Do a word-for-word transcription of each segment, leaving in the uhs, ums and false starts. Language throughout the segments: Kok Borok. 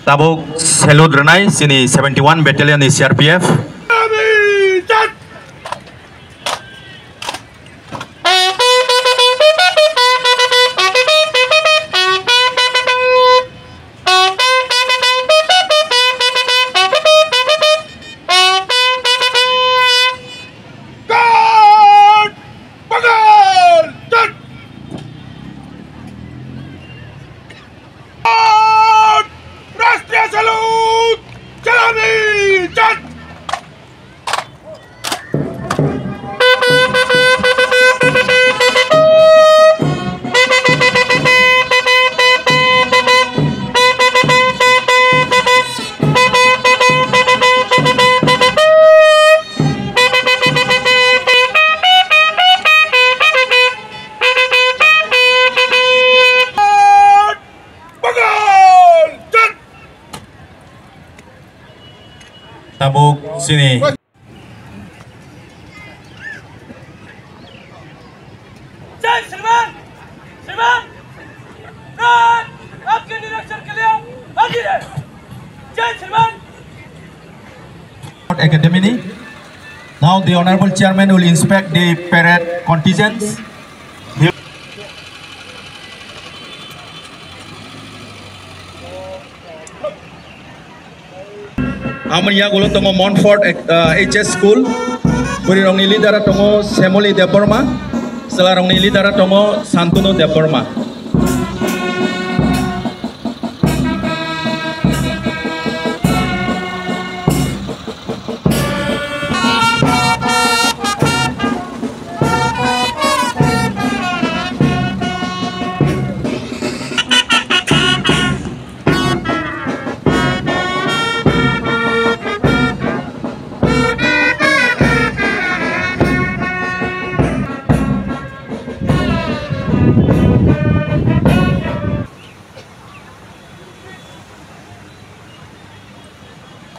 Tabuk salute rwnai chini seventy one battalion ni C R P F. Rashtriya Salute! Salami! Chak! Tabuk chini. Jai Shriman! Shriman! Pran! Aapke nirikshar ke liye haadir hai! Jai Shriman! Academy ni. Now the honorable chairman will inspect the parade contingents. Amoni yagulo tongo Montfort, uh, H S School. Bwrwi rokni leader tongo Semoli Debbarma. Chwla rokni leader tongo Santanu Debbarma.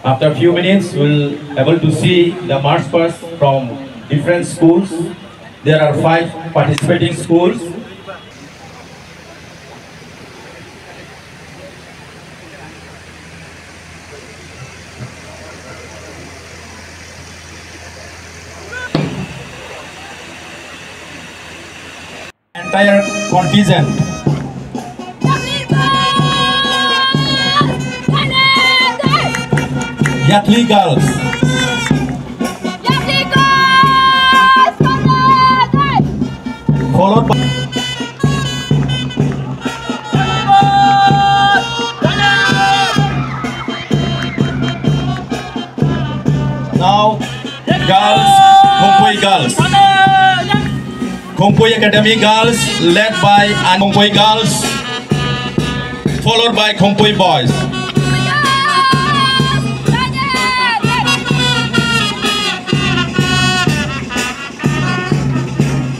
After few minutes, we'll able to see the march past from different schools. There are five participating schools. Entire contingent. Yakli girls. Followed by now girls, Khumphwi girls. Khumphwi Academy girls led by An-, Khumphwi girls, followed by Khumphwi boys.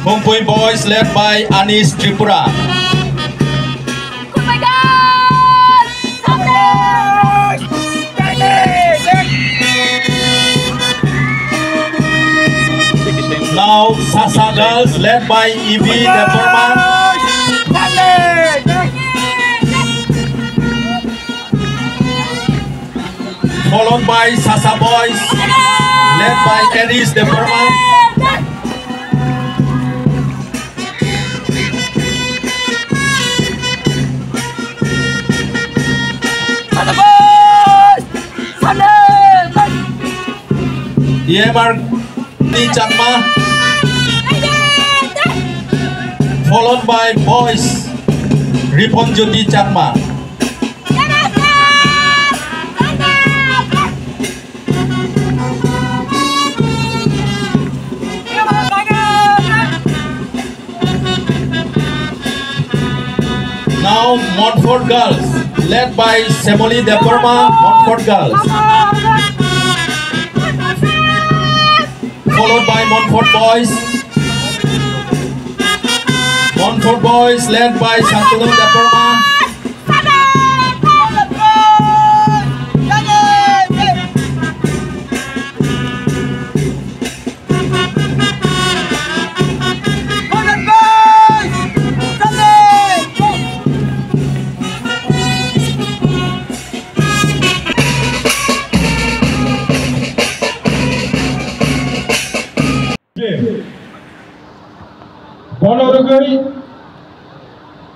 Khumphwi boys led by Anish Tripura. Now, Sasa girls led by Ibi Debbarma. Followed by Sasa boys, led by Aris Debbarma. E M R T Chakma, followed by boys, Ripon Jyoti Chakma. Now, Montfort girls, led by Semoli Debbarma, Montfort girls. Followed by Montfort boys. Montfort boys led by Santanu Debbarma.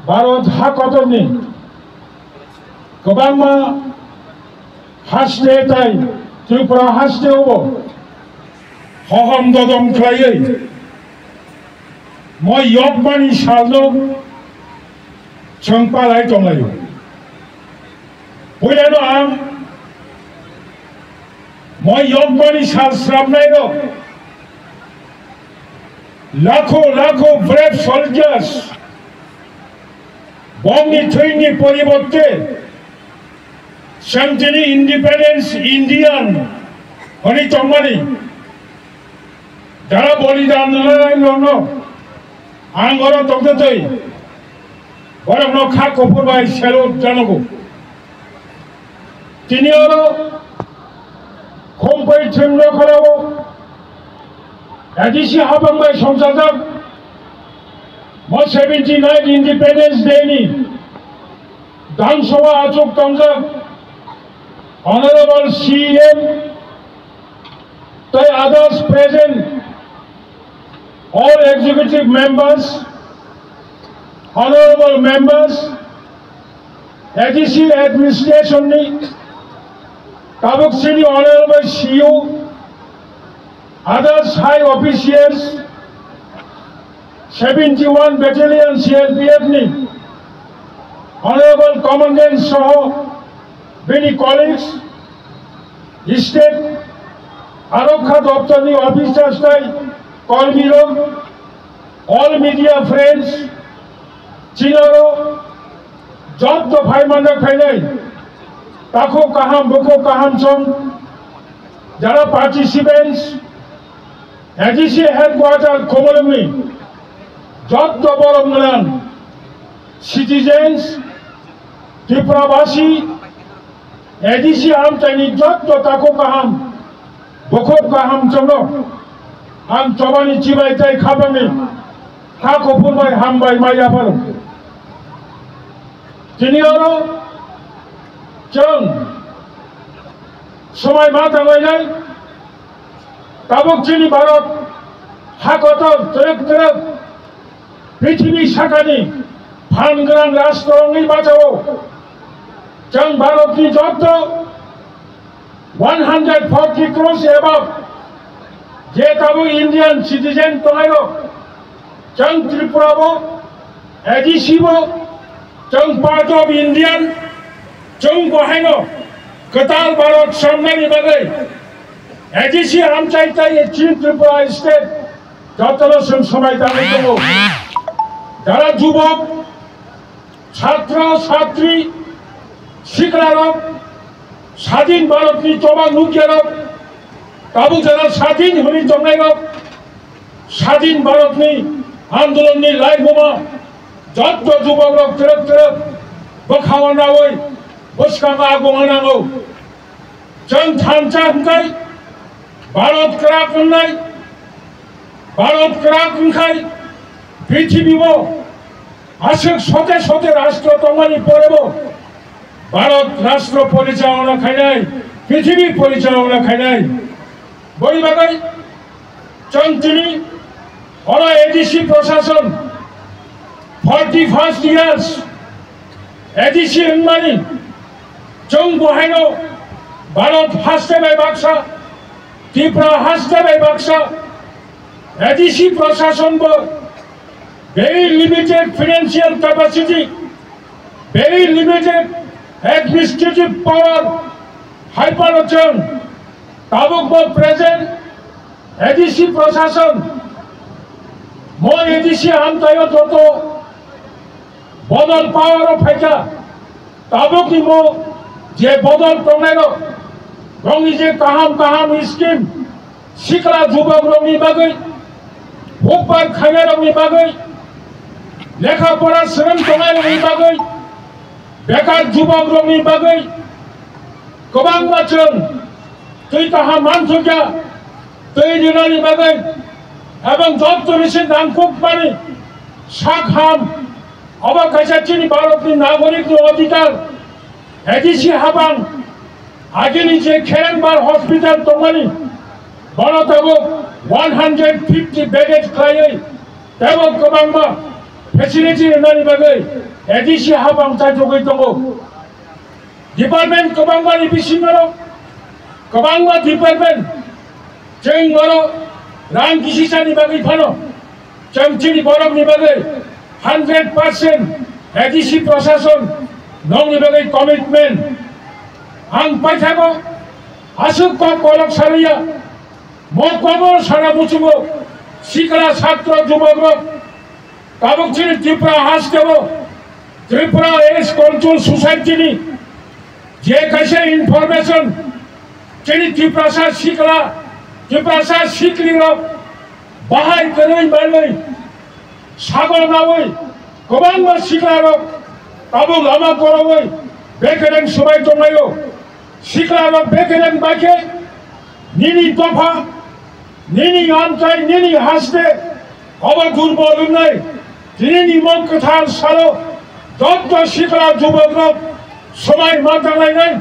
Bharat hakotorni kwbangma haste tai Tripura hasteo bo hohom dodom khlaiwi moi yokmani salno chwng palai tonglaio. Puilano ang moi yokmani sal srapnairok, lakho lakho brave soldiers, bongni thwini poriborte chwng tini independence Indian hwnwi tongmani jara bolidan rwlairokno ang oro tongtwtwi borokno kha kuphur bai salute janago. Tini oro Khumpai Thwng Nokharao A D C habang bai songchajak mo seventy nine Independence Day ni dangsoa achuk tongjak Honorable C M tei others present, all executive members, honorable members, A D C administration ni tabuk chini honorable C E O, others high officials, seventy one battalion C R P F ni honorable commandant soho bini colleagues, state arokha doptor ni officers tai kormi rok, all media friends, chini oro jotto phai manjak phainai takhuk kaham bukhuk kaham chwng jara participants, A D C headquarter Khumulwngni jotto borom gwnang citizens, Tripurabasi, A D C amchaini jotto takhuk kaham, bukhuk kaham chwngno ang chobani chibai tei khapangni kha kuphur bai hambai mai yapharo. Tini oro chwng swmai ma tanglainai, tabuk chini Bharat ha kotor twrwk twrwk prithibi sakani phan gwnang rashtra wngwi bachao. Chwng Bharatni jotto one hundred forty crores above je tabuk Indian citizen tongnairok, chwng Tripura bo, A D C bo, chwng part of Indian, chwng bo haino kwtal Bharat samnani bagwi A D C amchai tai chini Tripura state jotono chwng swmai tangwi tongo. Jara jubok, chhatra, chhatri, siklarok, sadin Bharatni choba nukyarok, tabuk jara sadin hwnwi tongnairok, sadin Bharatni andolonni laibuma jotto jubokrok twrwk twrwk bwkhao naui bwskango aguma nango. Chwng thansa hwnkhe Bharat kwrak wngnai, Bharat kwrak wngkhai prithibi o aswk sote sote rashtra tongmani porebo Bharat rashtra porichalona khainai, prithibi porichalona khainai. Boni bagwi chwng tini oro A D C proshashon forty first years A D C wngmani chwng bo haino Bharat haste bai baksa, Tripura haste bai baksa, A D C proshashon bo very limited financial capacity, very limited administrative power hai phano chwng tabuk bo present A D C proshashon mo A D C amchaio joto bodol power o phaikha, tabukni mo je bodol tongnairok, rokni je kaham kaham scheme, sikla jubokrokni bagwi, hukbar khainairokni bagwi, lekha pora swrwng tongnairokni bagwi, bekar jubokrokni bagwi kwbangma chwng twi kaham manthokya, twi rinani bagwi, ebong jotto bisi nangkukmani sak ham, obo kaisa chini Bharatni nagorik ni odhikar. A D C habang agini je Kherengbar hospital tongmani, bono tabuk one hundred fifty bedded khlaiwi tebo kwbangma facility rwnani bagwi A D C hapang chaithogwi tongo. Department kwbangmani bisingo kwbangma department chwng borok rang kisisani bagwi phano chwng chini borokni bagwi hundred percent A D C prosason nokni bagwi commitment. Ang paithago aswk kok kolok sariya mo kobor sana muchungo sikla satro jubokrok tabuk chini Tripura hasteo Tripura Age Control Society ni je kaisa information chini Tiprasa sikla, Tiprasa sikli rok bahai kwrwi manwi sago nawi kwbangma sikla rok tabuk lama korogwi bekereng swbai tonglaio. Sikla rok bekereng bai khe nini dopha, nini amchai, nini haste obo durbol wngnai. Tini ni mung kwthar salo jotto sikla jubokrok swmai ma tanglainai.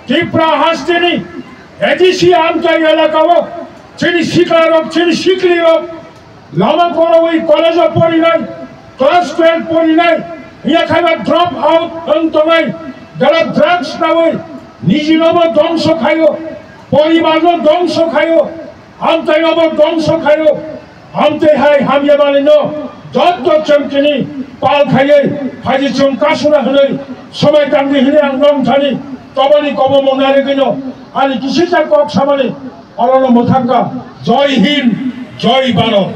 Tripura hasteni A D C amchai elakao chini siklarok, chini siklirok lama koroi college o porinai, class twelve porinai, hiya khaiba drop out wng tongnai, dala drugs nawi nijinobo dongso khaio, poribarno dongso khaio. Amtwi obo dongso khaio, amtwi hai hamya manwino jotto chwng chini pal khaiwi phaidi chwng kasuna hwnwi somai tangdi hwnwi ang nong thani toboni kobo mwngnai rwgwino ani kisisa kok samani orono mwthangkha. Jai Hind, Jai Bharat.